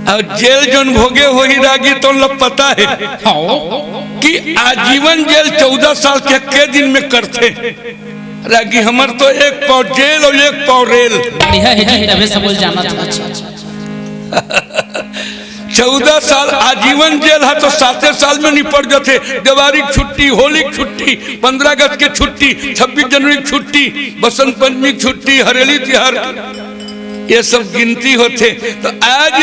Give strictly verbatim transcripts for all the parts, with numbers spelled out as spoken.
अउ जेल जोन भोगे होही रागी, तोन ल पता हे हाँ। कि आजीवन जेल चौदह साल के एक्के दिन में कटथे। रागी, हमर तो एक पाँव जेल अउ एक पाँव रेल। बढ़िया हे जी, तभे सब बोल जाना था। चौदह साल आजीवन जेल हे तो साते साल में निपट जथे। देवारी के छुट्टी, होली के छुट्टी, पन्द्रह अगस्त के छुट्टी, छब्बीस जनवरी के छुट्टी, बसंत पंचमी के छुट्टी, हरेली तिहार, ये सब गिनती होथे। तो आज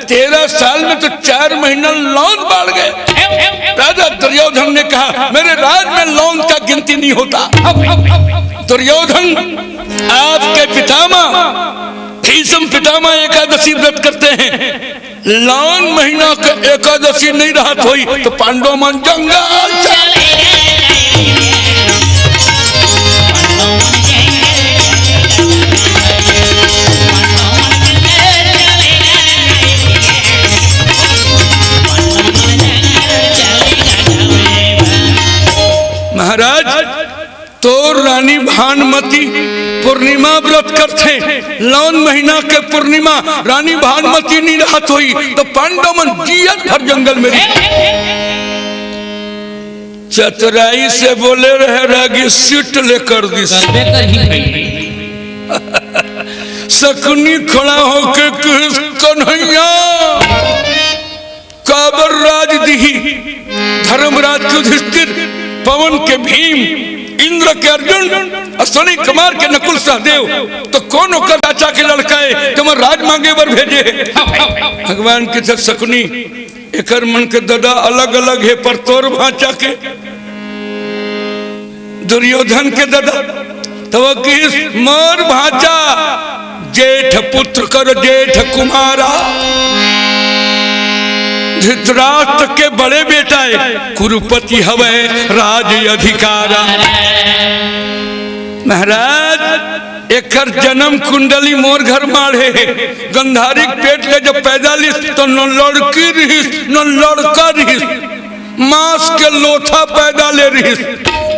तेरह साल में तो चार महीना loan बाढ़ गए। राजा दुर्योधन ने कहा, मेरे राज में loan का गिनती नहीं होता। दुर्योधन, आपके पितामह, भीष्म पितामह एकादशी व्रत करते हैं। Loan महीना के एकादशी नहीं रहत होही तो पांडव मन जंगल चले। महाराज, तोर रानी भानुमती पूर्णिमा व्रत करथे, loan महीना के पूर्णिमा, रानी भानुमती नहीं रहत होही तो पांडव मन जियत भर जंगल में रही। चतुराई से बोले रहे रागी, सीट लेकर दिस। करबे करही भाई। शकुनी खड़ा होके कहिस, कन्हैया, काबर राज दिही धर्मराज के युधिष्ठिर, पवन के भीम, इंद्र के अर्जुन, अश्विनी कुमार के नकुल सहदेव, तो कौन ओकर चाचा के लड़का हे, जो मैं राज मांगे बर भेजे हे? भगवान के छत शकुनी, एकर मन के ददा अलग-अलग हे, पर तोर भांचा के, दुर्योधन के ददा, तो वो कहिस, मोर भांचा, जेठ पुत्र कर जेठ कुमारा। धृतराष्ट्र के बड़े बेटा हे, कुरुपति हवै राज अधिकारा। महाराज, एकर जन्म कुंडली मोर घर माढ़े हे। गंधारी के पेट ले जब पैदा लिस, तो न लड़की रिहिस, न लड़का रिहिस। मांस के लोथा पैदा ले रिहिस।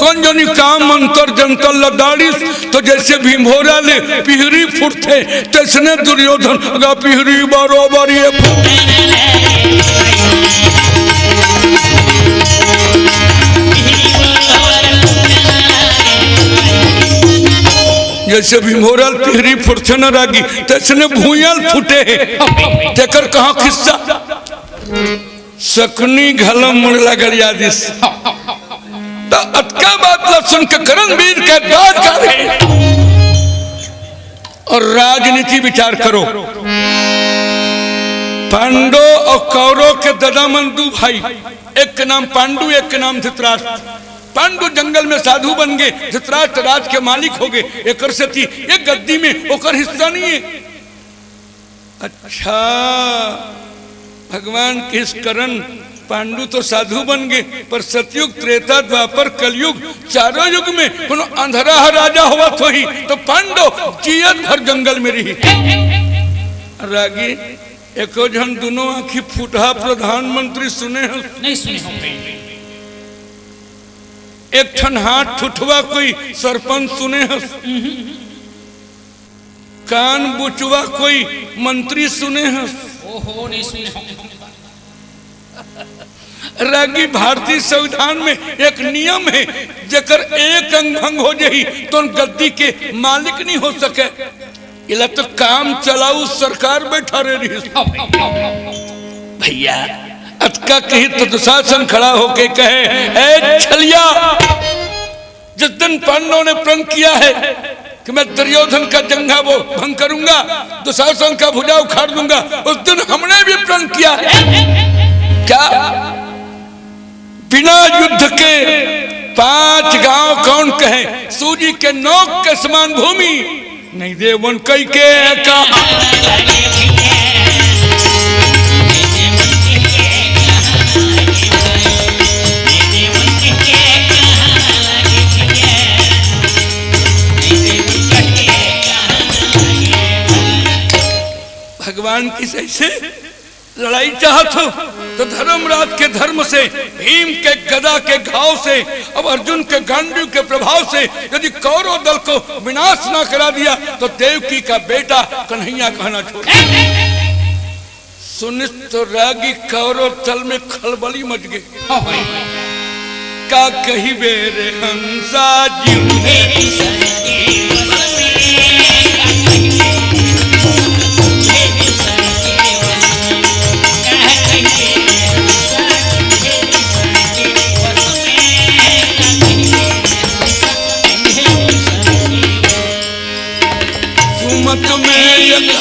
कोन जनी काम मंतर जंतर ल डारिस, तो जैसे भिंभोरा ले पिहरी फूटथे, तैसने दुर्योधन गा पिहरी बरोबर ये फूट। जैसे भिंभोरा ल पिहरी फूटथे न रागी, तैसने भुइयां ल फूटे हे। तेकर कहाँ खिस्सा? शकुनी घलो मुड़ ल गरिया दिस। त अतका बात ल सुन के करणवीर के दांत काढ़े। अउ राजनीति विचार करो। पांडव अउ कौरव के ददा मन दू भाई, एक के नाम पांडु, एक के नाम धृतराष्ट्र। पांडु जंगल में साधु बन गे, धृतराष्ट्र राज के मालिक हो गे। एकर सेती एक गद्दी में ओकर हिस्सा नहीं हे। अच्छा, भगवान कहिस करण, पांडु तो साधु बन गे, पर सतयुग, त्रेता, द्वापर, कलयुग, चारों युग में कोनो अंधरा ह राजा होवत होही, तो पांडव जियत भर जंगल में रही। रागी, एको झन दुनों आंखी फुटहा प्रधानमंत्री सुने हस? नहीं सुने हों भाई। एक ठन हाथ ठुठवा कोई सरपंच सुने हस? कान बुचवा कोई मंत्री सुने हस? ओहो, नहीं सुने हों। रागी, भारतीय संविधान में एक नियम हे, जेकर एक अंग भंग हो जाही, तो गद्दी के मालिक नहीं हो सके। एला तो काम चलाऊ सरकार बैठारे रहिस। भैया, अतका कही तो दुशासन खड़ा होके कहे, ए छलिया, जिस दिन पांडवों ने प्रण किया है कि मैं दुर्योधन का जंघा वो भंग करूंगा, दुशासन का भुजा उखाड़ दूंगा, उस दिन हमने भी प्रण किया है। क्या? बिना युद्ध के पांच गांव कौन कहे, सूजी के नोक के समान भूमि नहीं देवन कई के का। भगवान की सही से लड़ाई चाहत हो तो धर्मराज के धर्म से, भीम के गदा के घाव से, अब अर्जुन के गांडीव के प्रभाव से यदि कौरव दल को विनाश ना करा दिया तो देवकी का बेटा कन्हैया कहना छोड़। सुनिस तो रागी कौरव तल में खलबली मच गे। हाँ भाई। का कहिबे रे हंसा जीव हे। सुमत में एक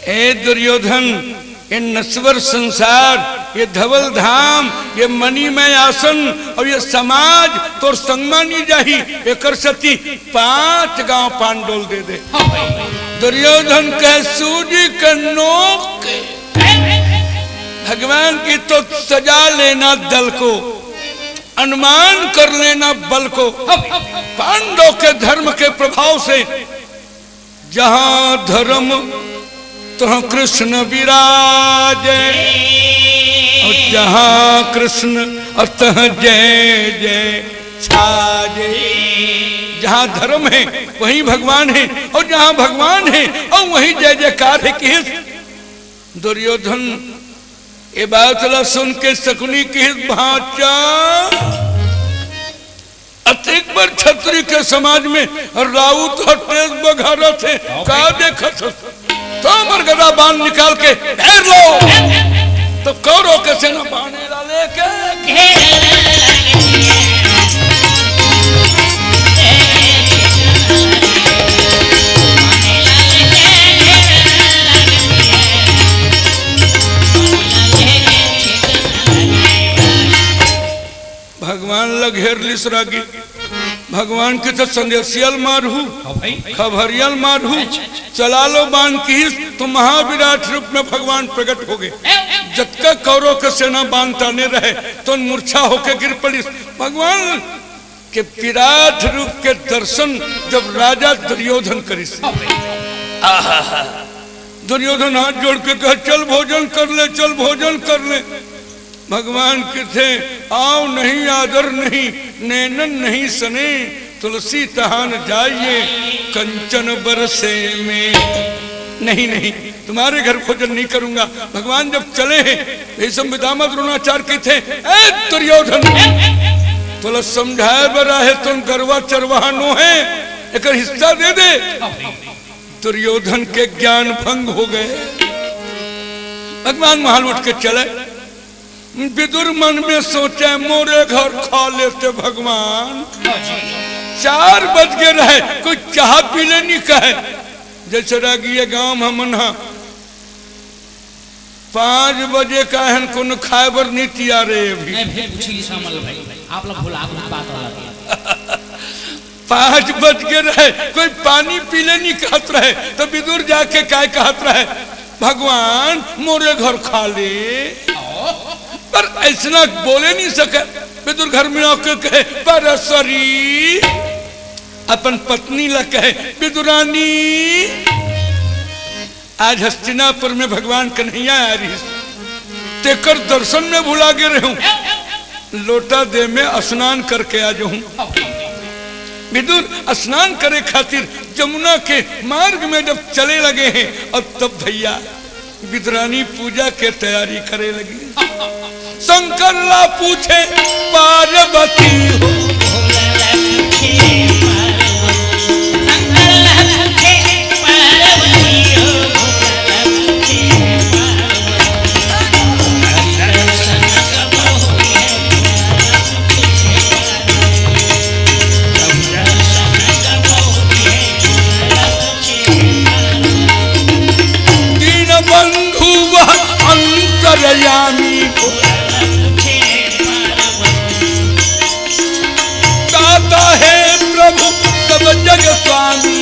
ए दुर्योधन, ये नश्वर संसार, ये धवल धाम, ये मणिमय आसन अउ ये समाज तोर संग म नी जाही। एकर सेती पांच गांव पांडोल दे दे। दुर्योधन कहे, सूजी के नोक के। भगवान की तो सजा लेना दल को, अनुमान कर लेना बल को। पांडव के धर्म के प्रभाव से जहाँ धर्म तहाँ कृष्ण विराजे, अउ जहाँ कृष्ण अउ तहाँ जय जय छाजे। जहाँ धर्म हे वहीं भगवान हे, अउ जहाँ भगवान हे अउ वहीं जय जयकार हे। किहिस दुर्योधन, ए बात ला सुन के शकुनी किहिस, भांचा, अतेक बड़ छतरी के समाज में राउत ह टेस बघारत हे, का देखत हस? तो हमर गदा बाण निकाल के घेर लो। तो कौरव के सेना बाणे ला लेके घेर भगवान ला घेर लिस रागी। भगवान के तो संदेशियल मारहू, हाँ भाई। खबरियल मारहू, अच्छा, अच्छा। चला लो बाण किहिस तो महाविराट रूप में भगवान प्रकट हो गए। जतका कौरव के सेना बाण ताने रहे तो मूर्छा होके गिर पड़िस। भगवान के विराट रूप के दर्शन जब राजा दुर्योधन करिस, हाँ भाई। आहा, दुर्योधन हाथ जोड़ के कहे, चल भोजन कर ले, चल भोजन कर ले। भगवान किथे, आव नहीं आदर नहीं, नैनन नहीं सने, तुलसी तहान जाइए, कंचन बरसे में। नहीं, नहीं, तुम्हारे घर भोजन नहीं करूंगा। भगवान जब चले हैं, भीष्म पितामह द्रोणाचार्य किथे, ए दुर्योधन, तोला समझाए बर आहे, तुम गरवा चरवाहा नो है, एकर हिस्सा दे दे। दुर्योधन के ज्ञान भंग हो गए। भगवान महल उठ के चले। विदुर मन में सोचे, मोरे घर खा लेते भगवान, चार बज गे रहे, कोई चाह पी ले नहीं कहे। जैसे रागी ये गांव हमन हा पाँच बजे का हन, कोनो खाए बर नहीं तियार हे अभी। नहीं, फिर पूछी सामल भाई, आप लोग भुला के बात अलग है। पाँच बज गे रहे, कोई पानी पी ले नहीं कहत रहे, तो विदुर जाके काय कहत रहे, भगवान मोरे घर खा ले। पर ऐसना बोले नहीं सके। विदुर घर में आके कहे, परसरी, अपन पत्नी ला कहे, विदुरानी, आज हस्तिनापुर में भगवान कन्हैया आय रहिस, तेकर दर्शन में भुला गे रहूं। लोटा दे, में स्नान करके आ जाऊं। विदुर स्नान करे खातिर जमुना के मार्ग में जब चले लगे हैं, और तब भैया विदुरानी पूजा के तैयारी करे लगी। शंकर ला पूछे पार्वती हो। यामी दाता हे प्रभु सब जग स्वामी।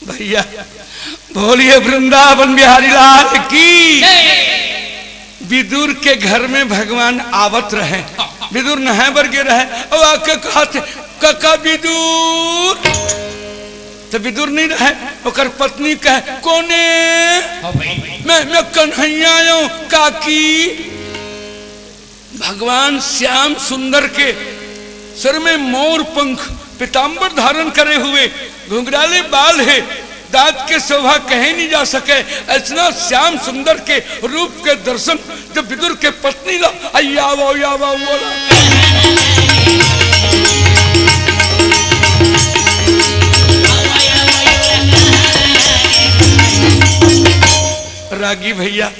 भैया, बोलिए वृंदावन बिहारी लाल की। विदुर के घर में भगवान आवत रहे। विदुर नहाए बर गे रहे, अउ आके कहत, "काका विदुर।" तो विदुर नहीं रहे, ओकर पत्नी कहे, "कोने?" हाँ भाई। "मैं, मैं कन्हैया आयो, काकी।" भगवान श्याम सुंदर के सिर में मोर पंख, पीतांबर धारण करे हुए, घुंघराले बाल हे, दांत के शोभा कहे नहीं जा सके। ऐसना श्याम सुंदर के रूप के दर्शन जब विदुर के पत्नी ला, "अय्या वो, अय्या वो," बोला। रागी भैया,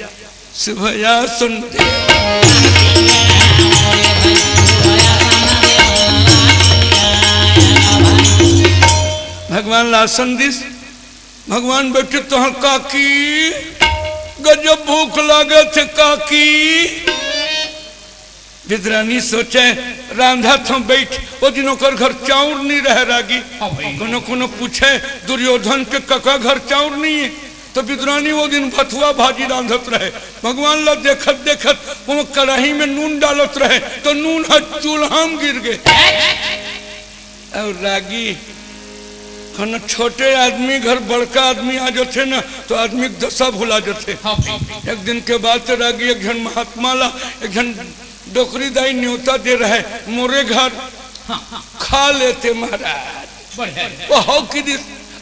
सुभया सुनते। भगवान ला आसन दिस, भगवान बैठे तो, "हाँ काकी, गजब भूख लागे थे काकी।" विदुरानी सोचे, "रांधा थो बैठ।" वो दिन ओकर घर चाउर नहीं रहे रागी। हाँ भाई। कोनो कोनो पूछे, "दुर्योधन के कका घर चाउर नहीं है?" तो विदुरानी वो दिन भथुआ भाजी रांधत रहे। भगवान ला देखत देखत वो कढ़ाई में नून डालत रहे, तो नून ह चूल्हा में गिर गए। और रागी, कोनो छोटे आदमी घर बड़का आदमी आ जाथे ना, तो आदमी के दशा भुला जाथे। हाँ भाई। एक दिन के बात, रागी एक झन महात्मा ला एक झन डोकरी दाई न्योता दे रहे, "मोरे घर खा लेते महाराज।" बढ़िया। वो हो कि दिस,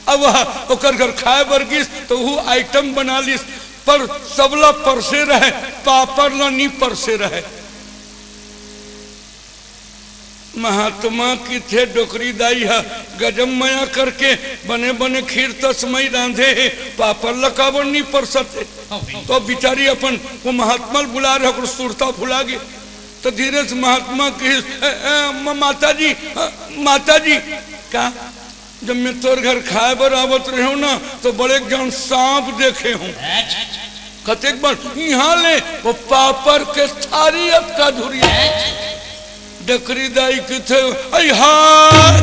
अब वह ओकर घर खाए बर गिस, तो वो आइटम बना लिस, पर सबला परसे रहे, पापड़ ला नी परसे रहे। महात्मा किथे डोकरी दाई ह गजब मया करके बने बने खीर तसमई रांधे हे, पापड़ ला काबर नी परसत हे। तो बिचारी अपन वो महात्मा ल बुला रहे, ओकर सुरता भुला गे। तो धीरे से महात्मा कहिस, "ए, ए, म-, माता जी, अ, माता जी।" "का?" "जब मैं तोर घर खाए बर आवत रहे हूँ ना, तो बड़े जान सांप देखे हूँ।" कतेक बार यहाँ ले वो पापड़ के थारी अतका धुरी। डकरी दाई किथे, "अई हाय,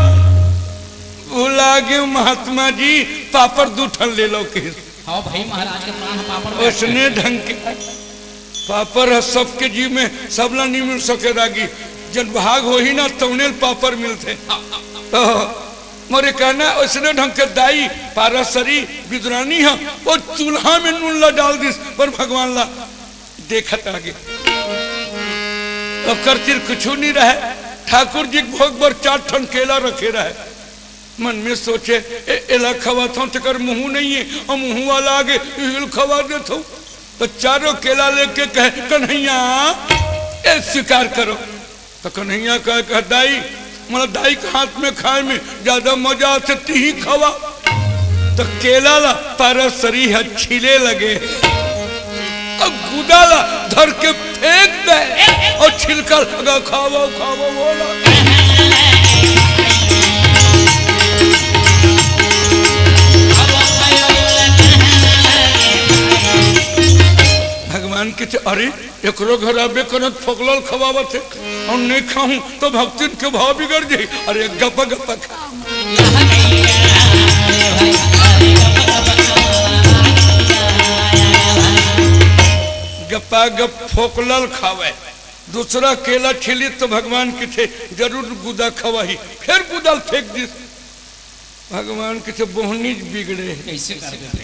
भुला गे महात्मा जी, पापड़ दू ठन ले लो," कहिस। हाँ भाई, महाराज के प्राण पापड़ में। उसने ढंग के पापड़ ह सबके जी में, सबला नहीं मिल सके रागी। जन भाग होही ना, तौने ल पापड़ मिलथे। तो मोरे कहना, उसने ढंग के दाई, पारासरी, विदुरानी ह, वो चूल्हा में नून ला डाल दिस, पर भगवान ला देखत आगे। ओकर तीर कुछु नहीं रहे। ठाकुर जी के भोग बर चार ठन केला रखे रहे। मन में सोचे, "ए, एला खवाथों, तेकर मुंह नहीं है, और मुंह वाला आगे, इहिल खवा देथों।" तो चारों केला लेके कहे, "कन्हैया, ए स्वीकार करो।" तो कन्हैया कहे, कहे, "दाई, मोला दाई के हाथ में खाए में ज्यादा मजा आथे, तिही खवा।" तो केला ला पारासरी ह छीले लगे, अब गुदा ला धर के फेंक दे, और छिलका लगा, "खावो, खावो," बोला। भगवान के च-, अरे, एकरो घर आबे करत फोकलल खवावत हे, और नहीं खाहूं तो भक्तिन के भाव बिगड़ जाई। अरे गपा गपा खा, गपा गप फोकलल खावे। दूसरा केला छिली तो भगवान किथे जरूर गुदा खवाही, फिर गुदा फेंक दिस। भगवान किथे बोहनी बिगड़े हे। कैसे कर देते?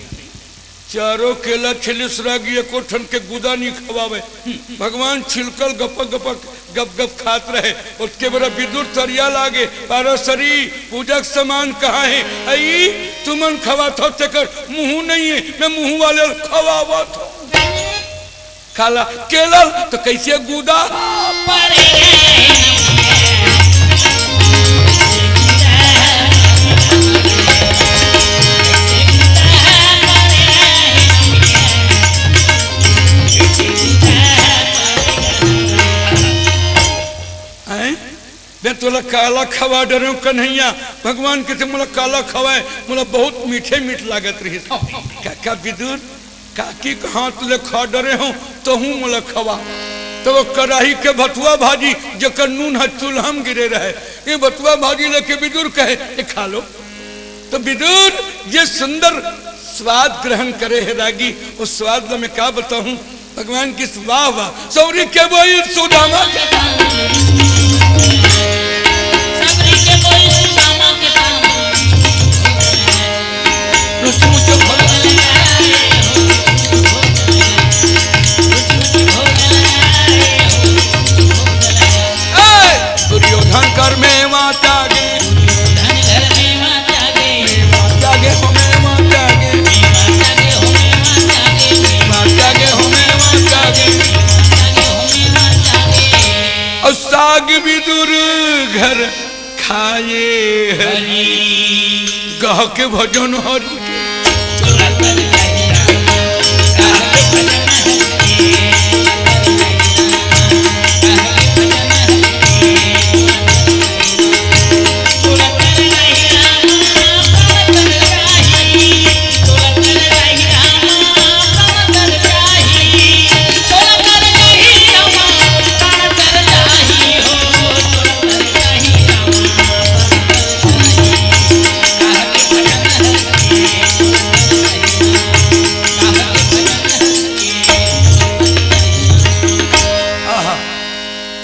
चारों केला छिलिस रागी, एको ठन के गुदा नी खवावे। भगवान छिलकल गपक गपक गप गप खात रहे। ओतके बेरा विदुर तरिया लागे, "पाराशरी, पूजा के सामान कहाँ हे?" "अई, तुमन खवात हो, तेकर मुँह नहीं हे, मैं मुँह वाले ल खवावत हो।" काला केला ल तो कइसे गुदा? हैं? मैं तोला काला खवा डरेंव कन्हैया, भगवान कथे मोला काला खवाए, मोला बहुत मीठे मीठ लागत रहिस। काका विदुर, काकी के हाथ ले खा डरे हों, तहूँ मोला खवा। त वो कराही के भतुआ भाजी, जेकर नून ह चूल्हा म गिरे रहे, ये भतुआ भाजी लेके विदुर कहे, "ए, खा लो।" त विदुर जे सुंदर स्वाद ग्रहण करे हे रागी, वो स्वाद ल मैं का बताहूँ, भगवान किस वाह वाह। सौरी के बोई सुदामा के, सौरी के बोई सुदामा के, रुचि मुझे भोग लगाए हो, रुचि मुझे भोग लगाए हो, ए, दुर्योधन कर में वाचा गे, दुर्योधन घर में वाचा गे, में वाचा गे हो, में वाचा गे, में वाचा गे हो, में वाचा गे, में वाचा गे हो, में वाचा गे, में वाचा गे हो, में वाचा गे। और साग विदुर घर खाए हरि, हरि। गह के भजन हरि के। आहा,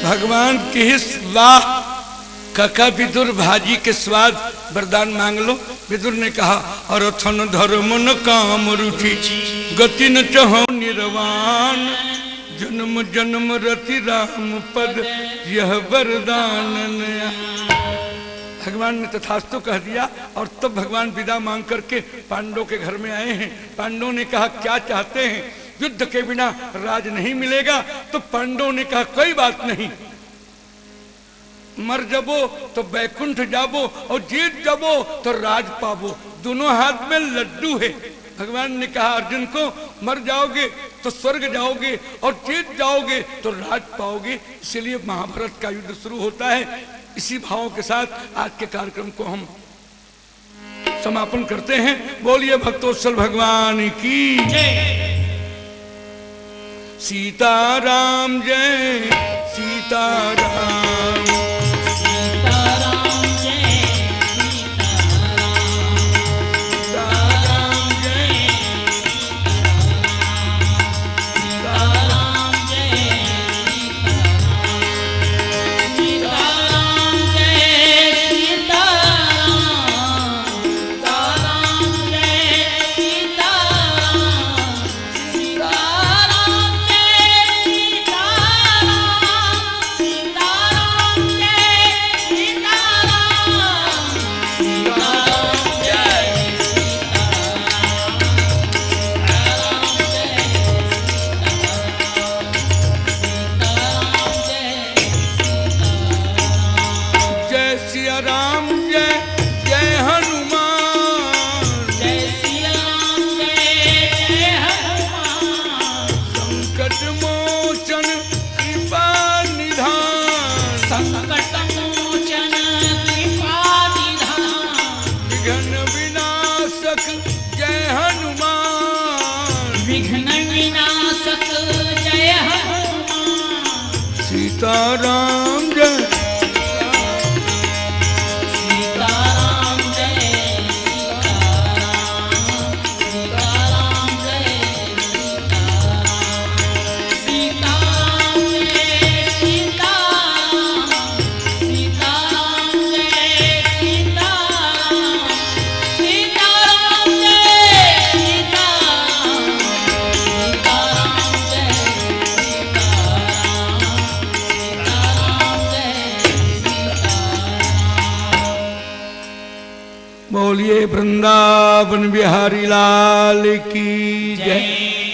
भगवान किहिस वाह, कका विदुर भाजी के स्वाद वरदान मांग लो। विदुर ने कहा, "अरथ न धरम न काम रुचि, गति न चहौं निरवान, जन्म जन्म रति राम पद यह वरदान नया।" भगवान ने तथास्तु कह दिया और तब भगवान विदा मांग करके पांडवों के घर में आए हैं। पांडवों ने कहा, "क्या चाहते हैं?" "युद्ध के बिना राज नहीं मिलेगा।" तो पांडवों ने कहा, "कोई बात नहीं, मर जबो तो बैकुंठ जाबो और जीत जबो तो राज पाबो।" दोनों हाथ में लड्डू है। भगवान ने कहा अर्जुन को, "मर जाओगे तो स्वर्ग जाओगे और जीत जाओगे तो राज पाओगे।" इसीलिए महाभारत का युद्ध शुरू होता है। इसी भाव के साथ आज के कार्यक्रम को हम समापन करते हैं। बोलिए भक्तोत्सल भगवान की जय। सीताराम जय सीताराम। सीताराम जय सीताराम। सीताराम जय सीताराम। सीताराम जय सीताराम। सीताराम जय सीताराम। सीताराम जय सीताराम। सीताराम जय सीताराम। सीताराम जय सीताराम। सीताराम जय सीताराम। सीताराम जय सीताराम। सीताराम जय सीताराम। जय सिया राम जय जय हनुमान। जय सिया राम जय जय हनुमान। संकट मोचन कृपा निधान। संकट मोचन कृपा निधान। विघ्न विनाशक जय हनुमान। विघ्न विनाशक जय हनुमान। सीताराम जय। सीताराम जय सीताराम। सीताराम जय सीताराम। सीताराम जय सीताराम। सीताराम जय सीताराम। सीताराम जय सीताराम। बोलिए वृंदावन बिहारी लाल की जय।